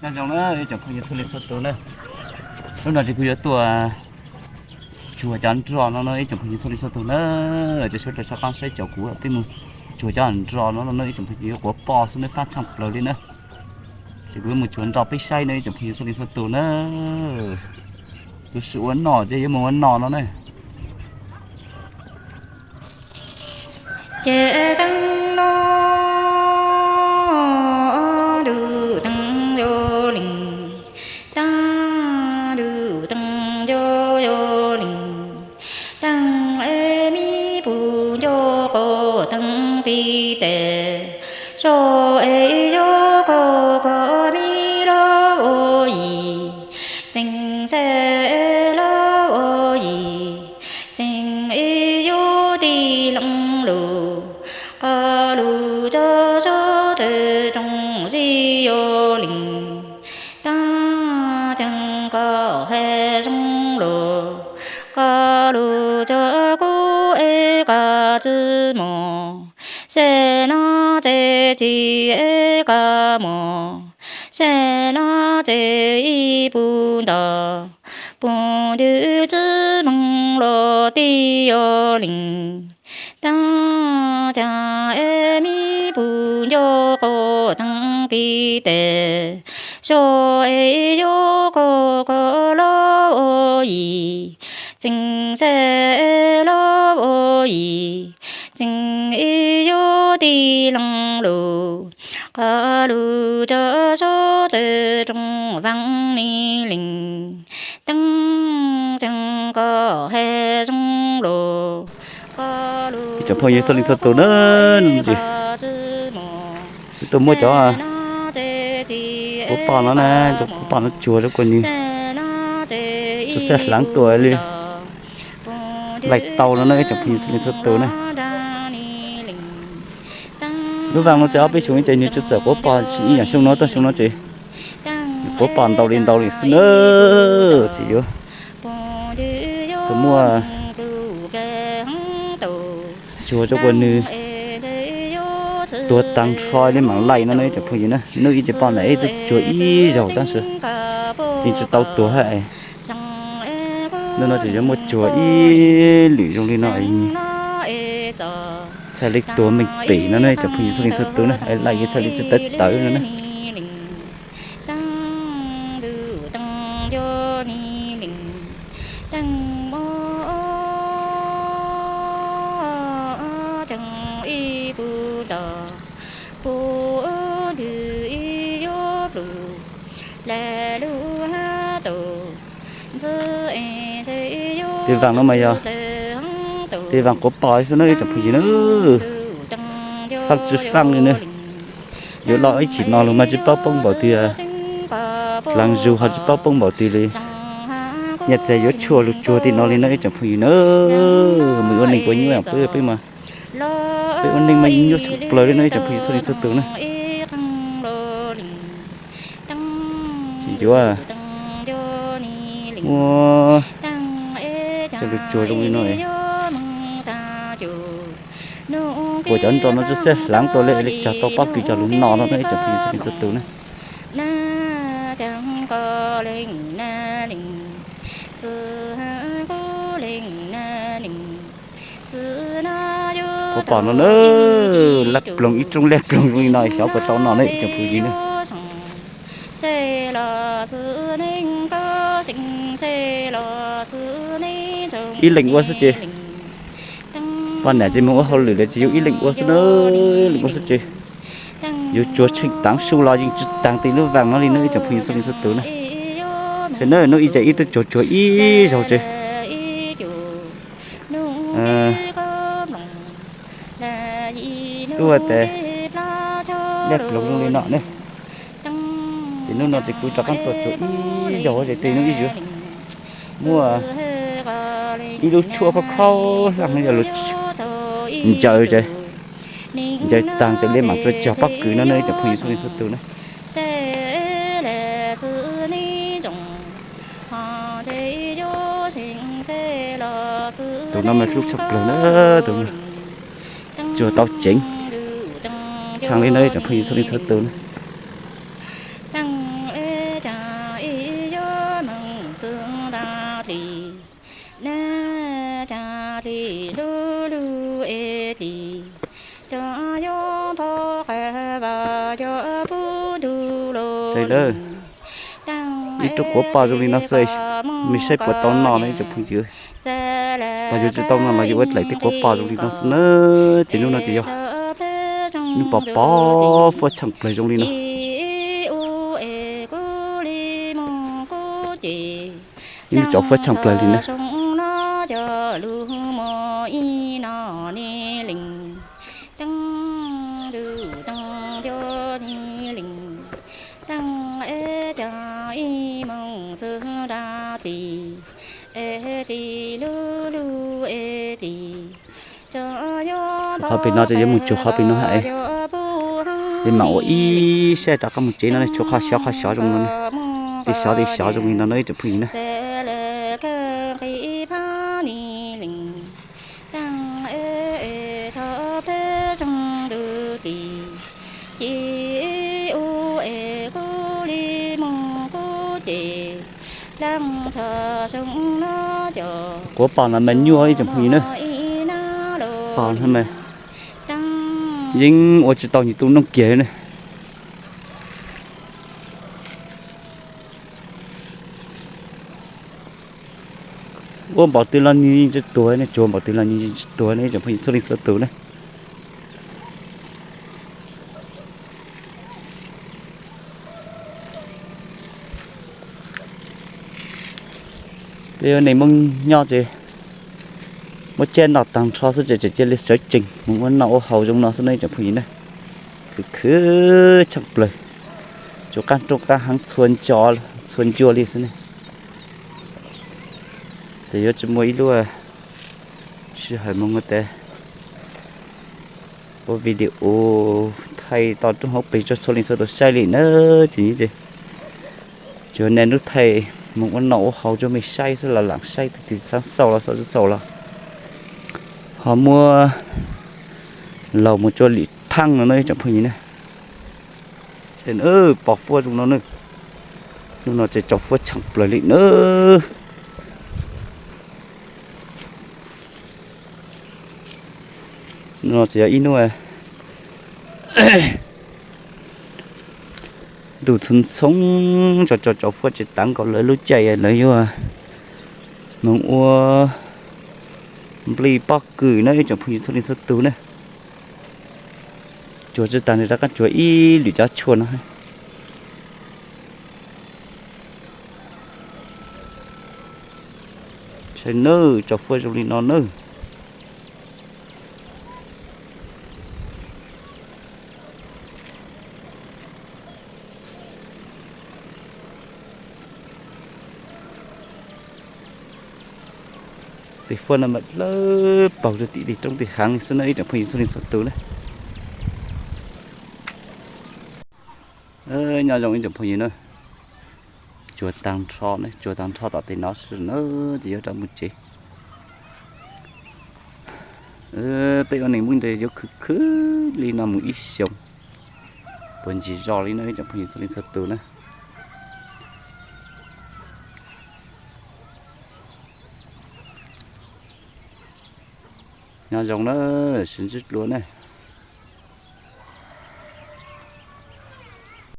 Nyob zoo na ib tsoom phooj ywg txhua leej txhua tus na, hnub no ces kuv yuav tuaj tsuag cov nroj no no ib tsoom phooj ywg txhua leej txhua tus na. Ces sawv daws sab qab saib cov kuv peb mus tsuag cov nroj no no ib tsoom phooj ywg yuav quav poj xwb na, fab tshaaj plaws li na. Ces kuv yuav mus tsuag nroj peb saib no ib tsoom phooj ywg txhua leej txhua tus na. Tus sim ua noj ces yuav mus ua noj no na. Ces teeb no ntuj teeb yuav lees, teeb ntuj teeb nco yuav lees, teeb es mi pum nco qos teeb pib tes, so es yuav koj koj mi loj ua yim, txeem txhais loj ua yim, txeem es yuav tij leej lug, qhov lug rau sab tawm rooj zib yuav lees, teeb ceeb koj hais zoo lug, qhov lug rau kuv es koj tsi moog, saib no ces tsis es koj moog, saib no ces ib pum ntau, pum ntawd tsi moog los tij yuav lees, teeb ceeb es mi pum nco qos teeb pib tes, so es yuav koj koj loj ua yim, txeem txhais loj ua yim, txeem es yuav tij leej lug, qhov lug rau sab tawm rooj vaaj ni lees, teeb ceeb koj hais zoo lug. Ib tsoom phooj ywg txhua leej txhua tus na, ces kuv tuaj muab cov quav poj no na, cov quav poj no tsuag rau kuv nws tsuag xab hlaav tuaj li laij tau no na ib tsoom phooj ywg txhua leej txhua tus na. Lub vaaj no ces ob peb xyoo ces nws tsuas txawm quav poj ib yaam xyoo no, tag xyoo no ces nws quav poj ntau li ntau li xwb na. Ces yuav tuaj muab tsuag rau kuv nws tuag taag nrho li maam laij no na ib tsoom phooj ywg na. Nub ib ces poj nam ib tug tsuag ib zaug tab sis yeej tsi tau tuag hab. Nub no ces yuav muab tsuag ib lwm zoo li no, txhaj le tuag meej pem no na ib tsoom phooj ywg txhua leej txhua tus na, es laij yuav txhaj le tsi tawv tawv no na. Tej vaaj no mas yog tej vaaj quav poj xwb na ib tsoom phooj ywg na. Faaj tsi faaj li na. Yuav loj ib chim no lug mas tsi paub poob npaum twg, dlaag zug ho tsi paub poob npaum twg li. Nyaj txag yuav tshuaj lug tsuag tim no li no ib tsoom phooj ywg na. Mus ua neeg puas nyuaj peb, peb mas, peb ua neeg mas nyuaj tshaj plaws li no ib tsoom phooj ywg txhua leej txhua tus na. Ces yuav muab coj lug tsuag zoo li no. Kuas cov nroj no tsuas xab hlaav tuaj li, li tsag tau pob kws coj lug noj no na ib tsoom phooj ywg txhua leej txhua tus na. Quav poj no na, laj ploog ib rooj laj ploog zoo li no xyov puas tau noj na ib tsoom phooj ywg na. Ib leeg ua xwb ces, poj niam tsis moog ua hauj lwm li ces yug ib leeg ua xwb na, ib leeg ua xwb ces yug tsuag tsheej taav su los yeej tsi taag ti lub vaaj no li na ib tsoom phooj ywg txhua leej txhua tus na. Ces na nub ib ces ib tug tsuag tsuag ib zaug ces ua tes laj ploog zoo li no ne. Ces nub no ces kuv rov qaab tuaj tsuag ib zaug ces tej nub ib zaug muaj ib lub tshuaj khaub khaub hlaaj no yog lug ntsaws ces ntsaws taag ces le maam tsuag tsag pob kws no na ib tsoom phooj ywg txhua leej txhua tus na. Tus no mas hlub tshaj plawg na, tus no tsuag tau ceev tshaaj li no ib tsoom phooj ywg txhua leej txhua tus na. Ib rab quav paj zoo li no xwb, mej saib puas tau noj no ib tsoom phooj ywg. Pab yuav tsis tau noj los yuav ua dlaim tej quav paj zoo li no xwb na. Ces hnub no ces yog hnub pov pov fuab tsheej plawg zoo li no. Ib hnub tsaus fuab tsheej plawg li na. Qhov pem no ces yuav mus tsuag qhov pem no hab. Ces mam ua ib sab rov qab mus tsev no ne, tshuav qhov xyov qhov xyov zoo no ne. Tej xyov tej xyov zoo li no no ib tsoom phooj ywg na. Quav paj no mas nyuaj ib tsoom phooj ywg na. Paj no mas yeej ua tsis tau nyias tus noog kiag ne. Ua npaum twg los nws yeej tsis tuag ne, tsuag npaum twg los nws yeej tsis tuag ne ib tsoom phooj ywg txhua leej txhua tus na. Peb ua neej Hmoob nyob ces muab tsiaj noj tag nrho xwb ces tseem cia li sawv tsees mus ua noj ua haus zoo no xwb ne ib tsoom phooj ywg na. Khwv khwv tsheej plawg, tsuas qab rooj qab hav txhua ncua li xwb ne. Ces yuav tsis muaj ib lub sij hawm mus ua tes ua video thaij toj roob hauv pes rau txhua leej txhua tus saib li na. Ces tsuas niaj hnub thaij mus ua noj ua haus rau mej saib xwb los lam saib, tus twg xav xauj los xav xaum los ho muab laug mus rau lim phaab no na ib tsoom phooj ywg na. Pov fuab zoo no na. Hnub no ces tsaus fuab tsheej plawg li na. Hnub no ces yog ib hnub ntuj txhua ntxhoo, tsaus tsaus tsaus fuab tsis tav nkaus lawv lub caij lawv yuav mus ua nplej pob kws na ib tsoom phooj ywg txhua leej txhua tus na. Tsuag tsis tag nws rov qab tsuag ib lwm cov tshuaj no. Saib nawb, tsaus fuab zoo li no nawb. Tej fuab no mas lawv paug rau tim tej roob tej hav xwb na ib tsoom phooj ywg txhua leej txhua tus na. Nyob zoo ib tsoom phooj ywg na. Tsuag tag nrho na, tsuag tag nrho tom tej no xwb na, ces yuav rov mus tsev. Peb ua neej Hmoob ntawd yuav khwv khwv li no mus ib xyoos puas ntsis zog li no ib tsoom phooj ywg txhua leej txhua tus na. Nyob zoo na, sib ntsib dua na.